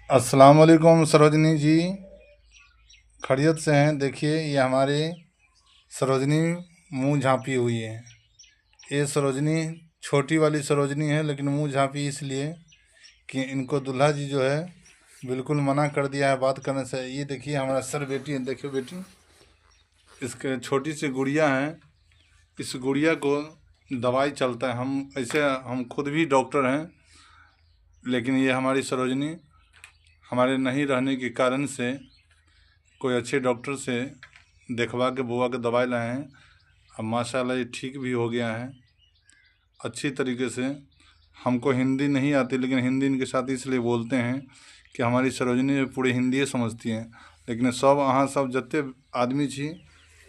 अस्सलाम वालेकुम सरोजनी जी, खैरियत से हैं। देखिए ये हमारे सरोजनी मुंह झाँपी हुई है। ये सरोजनी छोटी वाली सरोजनी है, लेकिन मुंह झाँपी इसलिए कि इनको दूल्हा जी जो है बिल्कुल मना कर दिया है बात करने से। ये देखिए हमारा सर बेटी है, देखिए बेटी, इसके छोटी सी गुड़िया है, इस गुड़िया को दवाई चलता है। हम ऐसे हम खुद भी डॉक्टर हैं, लेकिन ये हमारी सरोजनी हमारे नहीं रहने के कारण से कोई अच्छे डॉक्टर से देखवा के बुआ के दवाई लाए हैं। अब माशाल्लाह ये ठीक भी हो गया है अच्छी तरीके से। हमको हिंदी नहीं आती, लेकिन हिंदी इनके साथ इसलिए बोलते हैं कि हमारी सरोजनी पूरी हिंदी समझती हैं। लेकिन सब अहाँ सब जते आदमी छी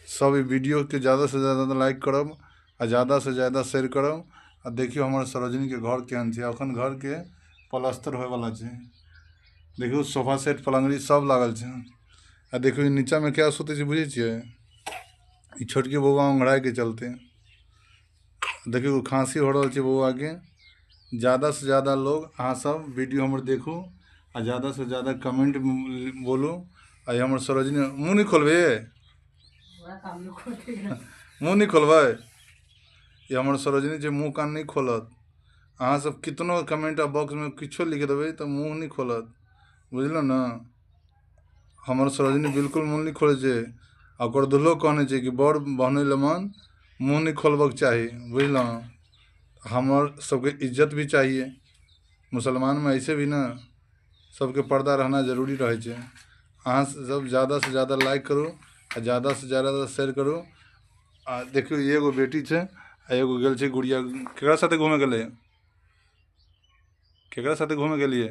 सब ई वीडियो के ज़्यादा से ज़्यादा लाइक करब आ ज़्यादा से ज़्यादा शेयर करब। आ देखियो हमर सरोजनी के घर केहन छै, अखन घर के प्लास्टर होय वाला छै। देखियो सोफा सेट पलंगड़ी सब लागल छै। आ देखियो नीचा में क्या सुतै छै बुझै छियै, ई छोटकी बौआ ओंघराय के चलते। देखियो खांसी हो रहल छै बौआ के। ज़्यादा से ज़्यादा लोग अहाँ सब वीडियो हमर देखू आ ज़्यादा से ज़्यादा कमेंट बोलू। आ हमर सरोजनी मुँह नहीं खोलबे, मुँह नहीं खोलबै। ये हमर सरोजनी जे मुँह कान नहीं खोलत। अहाँ सब कितनो कमेंट बॉक्स में किछो लिख देबै तो मुँह नहीं खोलत, बुझलहुँ ने। हमर सरोजनी बिल्कुल मुँह नहीं खोलै छै। आ ओकर दुल्हो कहने छै कि बड़ बहनै लमन मुँह नहीं खोलबक चाही, बुझलहुँ। हमर सबके इज्जत भी चाहिए, मुसलमान में ऐसे भी ना सबके पर्दा रहना जरूरी रहै छै। अहाँ सब ज़्यादा से ज़्यादा लाइक करू आ ज़्यादा से ज़्यादा शेयर करू। आ देखियौ एगो बेटी छै आ एगो गेल छै गुड़िया। केकरा साथे घूमे गेलै, केकरा साथे घूमे गेलियै?